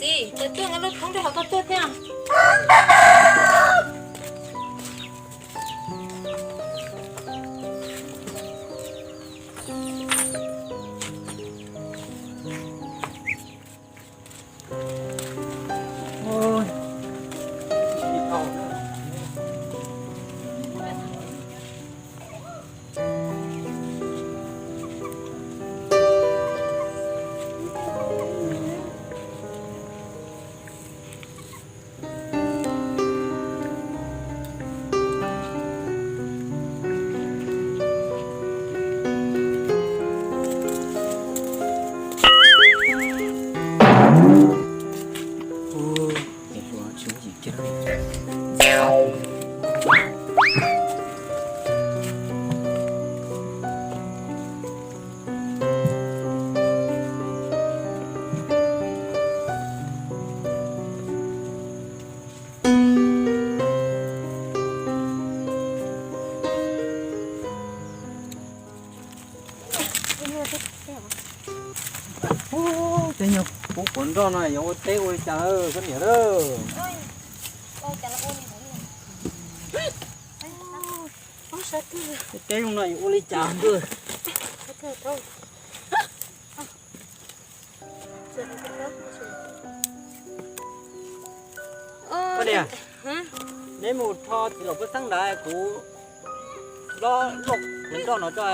Txiv, cov tuaj nqa lub thoob rau hauv koj tuaj thiab. Ub, tej nyuag kub quav nroj no yuav ua teb ua li cas koj niam lawm? Tej teb zoo no yuav ua li cas ntuj? Koj niam, neb mus rho txiv laum paj xeeb ntawd kuv lob loj quav nroj no tso,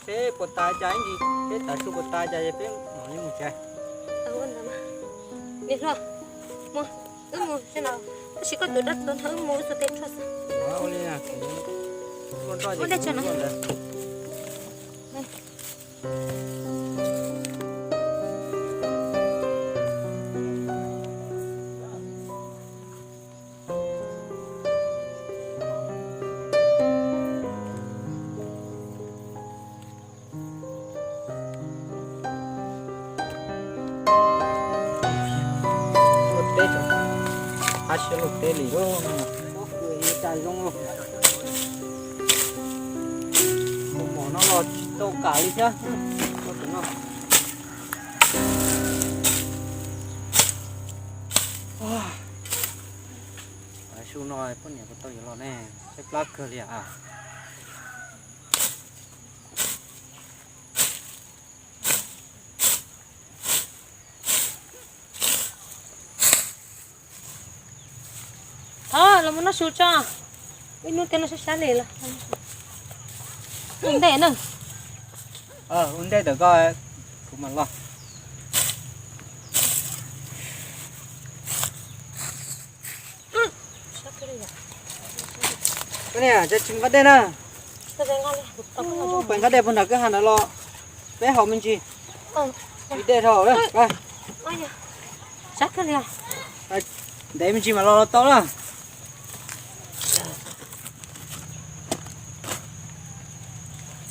seb puas tas cas ib ntsis, seb tav su puas tas cas peb mam li mus tsev. Niam hluas, mus, wb mus, tab sis koj tus dab txog nrho wb mus wb xuas tes rho xwb. Ua dej tso na. Luaj teb, qab siab luaj teb li. Ua cas zoo, tus mom no los tsis tau kam li thiab. Su no poj niam puas tau yuav los ne, tshaib plab kawg li as. Thov los mus noj su tso. Ib hnub twg no sab sab li los. Ua ntej na. Ua ntej tawm koj, kuv mam los. Koj niam, tsis nqa dej na. Pais nqa dej puag nram kwj ha ntawd los, peb haus me ntsis. Ib dej dhau. Ntev me ntsis mas los los tau na.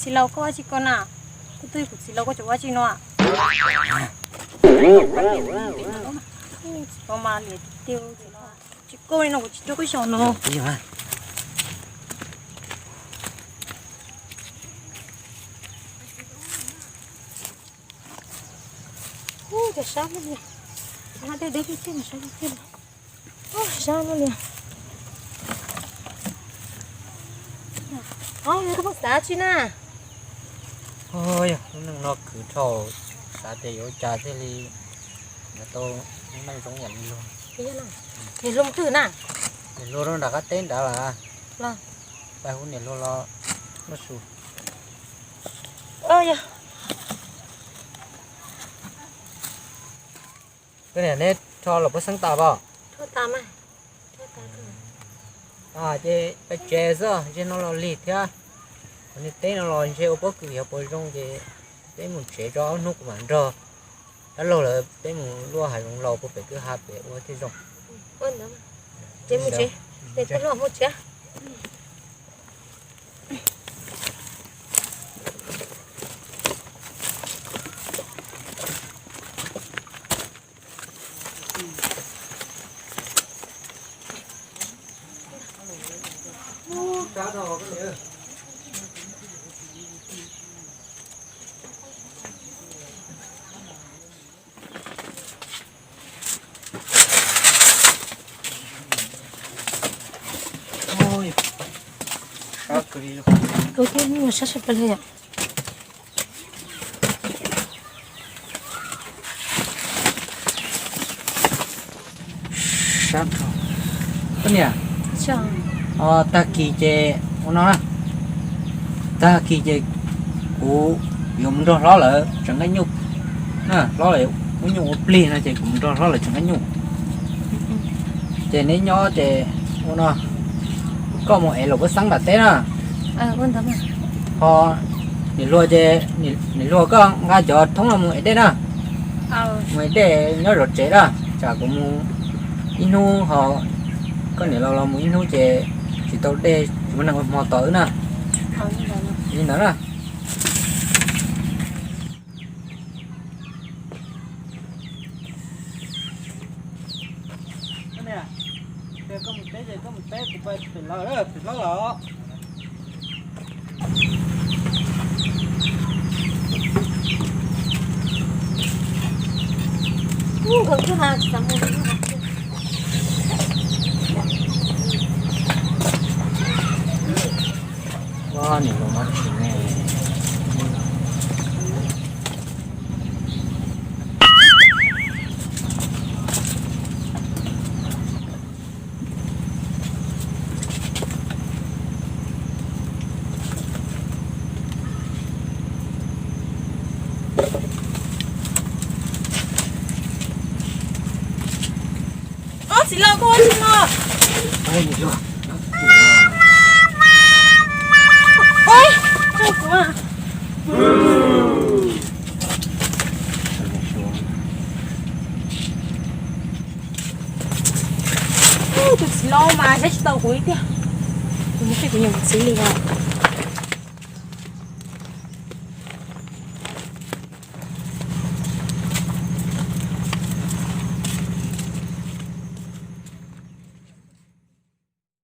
Txiv laus koj ua tsi koj na? Koj twb yog kuv txiv laus koj tseem ua tsi no? Tsis tau mas liam tiag, tsis koj li no kuv tsis rau koj xyaum no. Ub, cas sab lub niag, sab deb deb tiag tiag, sab tiag tiag. Ub, sab lub niag. Ub, yog koj xav tsi na? Yog lub neej no khwv dhau, xav tias yuav ua cas thiaj li yuav tau lub neej zoo yam li luag. Niam hluas twg na? Niam hluas rau nram qab teb nrad lawm. Pais hu niam hluas los noj su. Koj niam, neb rho laum paj xeeb tas pom? Ces peb tsev xwb, ntshe no los lig thiab. Qhov niag teb no los ntshe ua pob kws yog puas zoo ces peb mus tsev tso, ob hnub kuv mam nrog dab laug lawv peb mus luaj hav zoov laus puag pem kwj ha pem ua thiaj zoo. Ces mus tsev, es tus luaj mus tsev. Sab sab plaws li yom. Koj niam, tag kis ces ua no na, tag kis ces kuv yuav mus nrog hlob lawv tsev nqaij nyuj. Hlob lawv muab nyuj ua plig no ces kuv mus nrog hlob lawv tsev nqaij nyuj. Ces neb nyob ces ua no, koj mus ev los kuv xeeb nram teb na. Ho niam hluas ces, niam hluas koj nqa cov thoob no mus ev dej na. Mus ev dej nyob zov tsev na, tsam kuv mus ib hnub ho koj niam laus los mus ib hnub ces tsis tau dej, tsis muaj neeg ua hmo tos wb na. Li ntawd na. Koj mus teb ces koj mus teb, kuv pais pem lawm, pem hlob los. Ua niam laus no tsis ne. Ob, txiv laus, koj ua tsi no? Tus txiv laus mas saib tsis tau kuv li tiag. Kuv mus saib kuv niam kuv txiv li os.